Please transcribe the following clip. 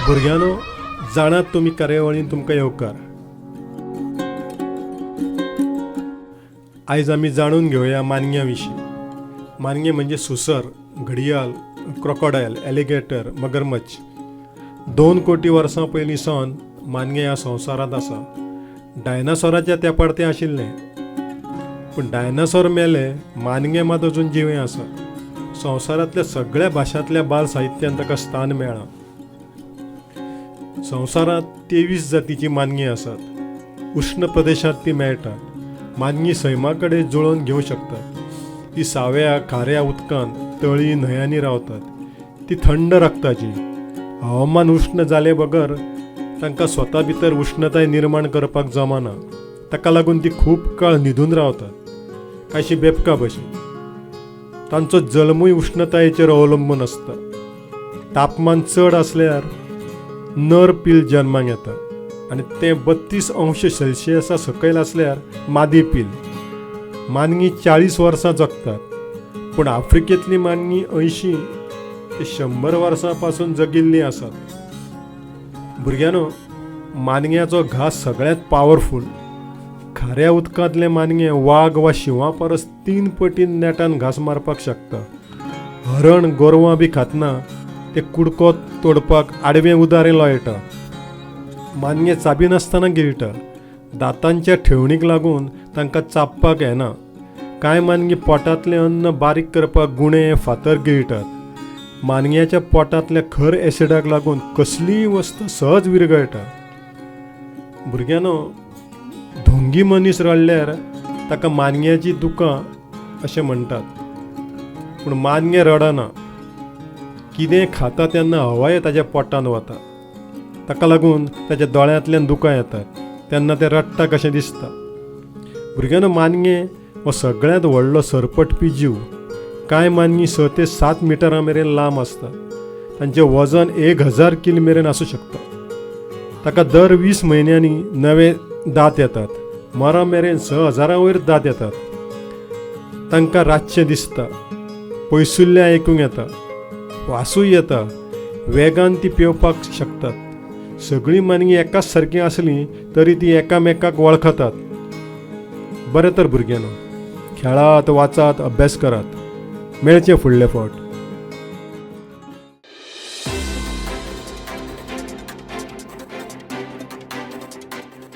भुरग्यांनो, जाणात तुमी कार्यावळीन तुमकां येवकार. आयज आमी जाणून घेवया मानग्यां विशीं. मानगें म्हणजे सुसर, घडियाल, क्रोकोडायल, एलिगेटर, मगरमच्छ. 2 कोटी वर्सां पयलीं सावन मानगें ह्या संवसारांत आसा. डायनासोराच्या तेंपार तें आशिल्लें, पूण डायनासोर मेले, मानगें मात अजून जिवें आसा. संवसारांतल्या सगळ्या भाशांतल्या बाल साहित्यांत ताका स्थान मेळ्ळां. संवसारांत 23 जातीचीं मानगीं आसात. उश्ण प्रदेशांत ती मेळटात. मानगीं सैमा कडेन जुळोवन घेवंक शकतात. ती साव्या खाऱ्या उदकांत, तळी, न्हंयांनी रावतात. ती थंड रगताची. हवामान उश्ण जाले बगर तांकां स्वता भितर उश्णताय निर्माण करपाक जमना. ताका लागून ती खूब काळ न्हिदून रावतात, कांयशी बेबका भशेन. तांचो जल्मूय उश्णतायेचेर अवलंबून आसता. तापमान चड आसल्यार नर पील जन्माक येता आनी तें 32 अंश सेल्सियसा सकयल आसल्यार मादी पील. मानगीं 40 वर्सां जगतात, पूण आफ्रिकेंतलीं मानगीं 80 ते 100 वर्सां पासून जगिल्लीं आसात. भुरग्यांनो, मानग्याचो घास सगळ्यांत पावरफूल. खाऱ्या उदकांतलें मानगें वाग वा शिंवा परस 3 पटीन नेटान घास मारपाक शकता. हरण, गोरवां बी खातना ते कुडको तोडपाक आडवें उदारें लोळटा. मानगें चाबिनासतना गिळटा. दातांच्या ठेवणीक लागून तांकां चाबपाक येना. कांय मानगीं पोटांतलें अन्न बारीक करपाक गुणे, फातर गिळटात. मानग्याच्या पोटांतल्या खर एसिडाक लागून कसलीय वस्त सहज विरगळटा. भुरग्यांनो, धोंगी मनीस रडल्यार ताका मानग्याची दुकां अशें म्हणटात, पूण मानगें रडना. कितें खाता तेन्ना हवाय ताच्या पोटांत वता. ताका लागून ताच्या दोळ्यांतल्यान दुकां येतात, तेन्ना तें रडटा कशें दिसता. भुरग्यांनो, मानगें हो सगळ्यांत व्हडलो सरपटपी जीव. कांय मानगीं 6 ते 7 मिटरां मेरेन लांब आसतात. तांचें वजन 1000 कील मेरेन आसूं शकता. ताका दर 20 म्हयन्यांनी नवे दांत येतात. मरा मेरेन 6000 वयर दांत येतात. तांकां रातचें दिसता, पयसुल्लें आयकूंक येता, वासूय येता. वेगान ती पेंवपाक शकतात. सगळीं मानगीं एकाच सारकीं आसलीं तरी तीं एकामेकाक वळखतात. बरें तर भुरग्यांनो, खेळात, वाचात, अभ्यास करात. मेळचें फुडले फावट.